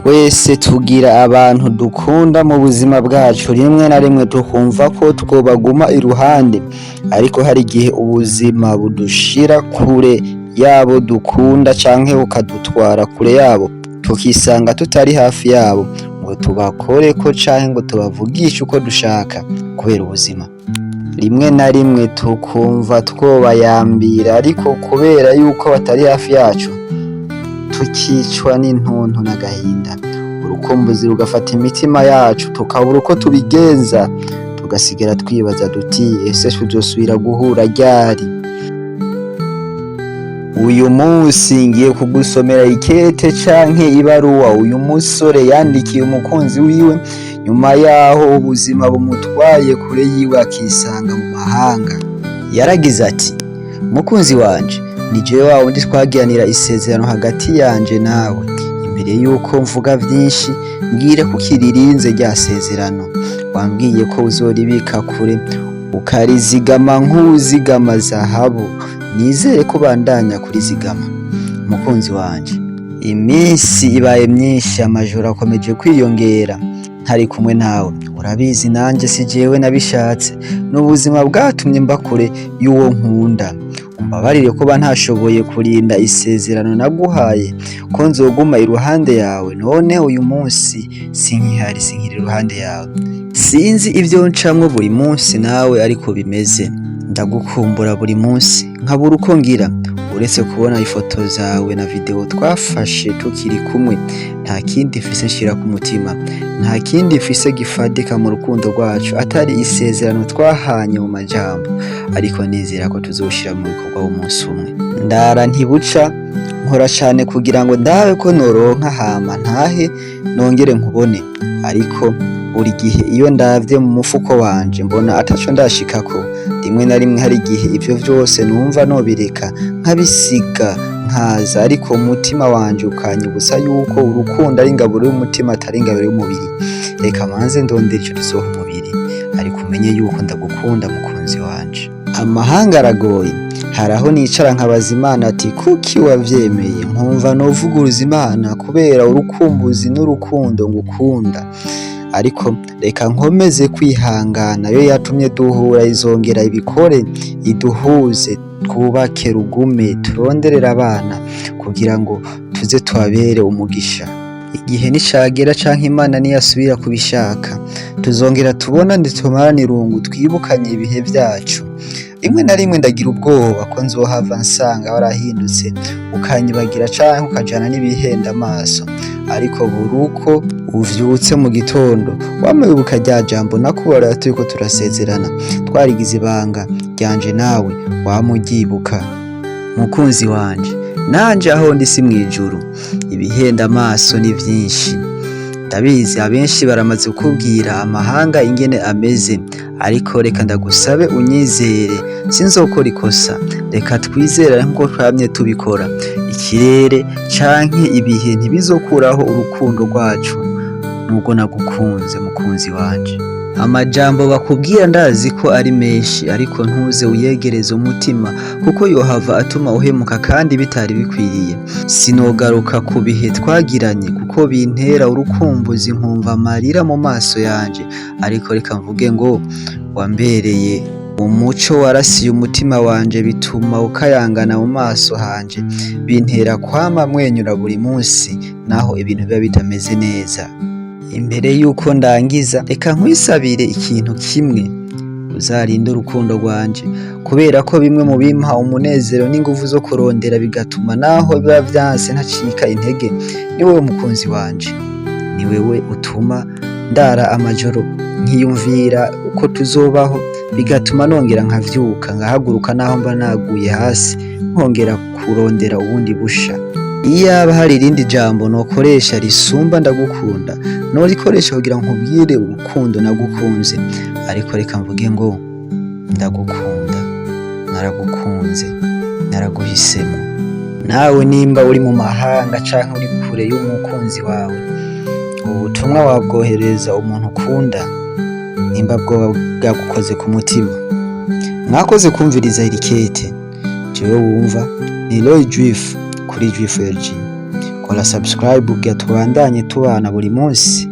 Twese tugira abantu dukunda mu buzima bwacu, rimwe na rimwe tukumva ko twobaguma iruhande, ariko hari igihe ubuzima budushira kure yabo dukunda canke bukadutwara kure yabo, tukisanga tutari hafi yabo ngo tubakoreko canke ngo tubavugishe uko dushaka kubera ubuzima. Rimwe na rimwe tukumva twobayambira, ariko kubera yuko batari hafi yacu tukicwa n'intuntu n'agahinda, urukumbuzi rugafata imitima yacu, tukabura uko tubigenza, tugasigara twibaza duti: "Ese tuzosubira guhura ryari?" Uyu munsi ngiye kugusomera ikete canke ibaruwa uyu musore yandikiye umukunzi wiwe nyuma yaho ubuzima bumutwaye kure yiwe, akisanga mu mahanga. Yaragize ati: "Mukunzi wanje, ni jewe wa wundi twagiranira isezerano hagati yanje nawe. Imbere yuko mvuga vyinshi, mbwira ko ukiririnze rya sezerano. Wambwiye ko uzoribika kure, ukarizigama nk'uwuzigama zahabu. Nizere ko ubandanya kurizigama. Mukunzi wanje, iminsi ibaye myinshi, amajoro akomeje kwiyongera ntari kumwe nawe. Urabizi, nanje si jewe nabishatse, ni ubuzima bwatumye mba kure y'uwo nkunda. Umbabarire kuba ntashoboye kurinda isezerano naguhaye ko nzoguma iruhande yawe. None uyu munsi sinkihari, sinkiri iruhande yawe. Sinzi ivyo ncamwo buri munsi nawe ariko bimeze. Ndagukumbura buri munsi nkabura uko ngira. Uretse kubona ifoto zawe na video twafashe tukiri kumwe, nta kindi mfise nshira ku mutima, nta kindi mfise gifadika mu rukundo rwacu atari isezerano twahanye mu majambo, ariko nizera ko tuzoshira mu bikorwa umunsi umwe. Ndara ntibuca, nkora cane kugira ngo ndabe ko noronka hama ntahe nongere nkubone, ariko buri gihe iyo ndavye mu mufuko wanje mbona ataco ndashikako. Rimwe na rimwe hari igihe ivyo vyose numva nobireka nkabisiga nkaza, ariko umutima wanje ukanyibutsa yuko urukundo ari ingaburo y'umutima, atari ingaburo y'umubiri. Reka manze ndondere ico tuzoha umubiri, ariko umenye yuko ndagukunda, mukunzi wanje. Amahanga aragoye. Hari aho nicara nkabaza Imana ati: 'Kuki wavyemeye?' Nkumva novuguruza Imana kubera urukumbuzi n'urukundo ngukunda, ariko reka nkomeze kwihangana. Yo yatumye duhura izongera ibikore, iduhuze, twubake rugume, turonderere abana kugira ngo tuze tubabere umugisha. Igihe nicagera canke Imana niyasubira kubishaka, tuzongera tubonane, tumarane irungu, twibukanye ibihe vyacu. Rimwe na rimwe ndagira ubwoba ko nzohava nsanga warahindutse, ukanyibagira canke ukajana n'ibihenda amaso, ariko buri uko uvyutse mu gitondo wama wibuka rya jambo nakubarira turiko turasezerana, twarigize ibanga ryanje nawe, wama uryibuka. Mukunzi wanje, nanje aho ndi si mw'ijuru, ibihenda amaso ni vyinshi. Ndabizi, abenshi baramaze kukubwira amahanga ingene ameze, ariko reka ndagusabe unyizere, sinzokora ikosa. Reka twizerane nkuko twamye tubikora. Ikirere canke ibihe ntibizokuraho urukundo rwacu nubwo nagukunze, mukunzi wanje. Amajambo bakubwira ndazi ko ari menshi, ariko ntuze uyegereze umutima kuko yohava atuma uhemuka kandi bitari bikwiriye. Sinogaruka ku bihe twagiranye kuko bintera urukumbuzi, nkumva amarira mu maso yanje, ariko reka mvuge ngo wambereye umuco, warasiye umutima wanje bituma ukayangana mu maso hanje, bintera kwama mwenyura buri munsi naho ibintu biba bitameze neza. Imbere yuko ndangiza, reka nkwisabire ikintu kimwe: uzarinde urukundo rwanje, kubera ko bimwe mu bimpa umunezero n'inguvu zo kurondera, bigatuma naho biba vyanse ntacika intege, ni wewe mukunzi wanje. Ni wewe utuma ndara amajoro nkiyumvira uko tuzobaho, bigatuma nongera nkavyuka, ngahaguruka naho mba naguye hasi, nkongera kurondera ubundi busha. Iyaba hari irindi jambo nokoresha risumba ndagukunda, norikoresha kugira nkubwire urukundo nagukunze, ariko reka mvuge ngo ndagukunda, naragukunze, naraguhisemo. Nawe nimba uri mu mahanga canke uri kure y'umukunzi wawe, ubu butumwa wabwoherereza umuntu ukunda nimba bwoba bwagukoze ku mutima. Mwakoze kumviriza iri kete. Jewe wumva ni Roy Juif kuri Juif LG. Komeza kugira ibihe vyiza. Kora subscribe kugira tubandanye tubana buri munsi.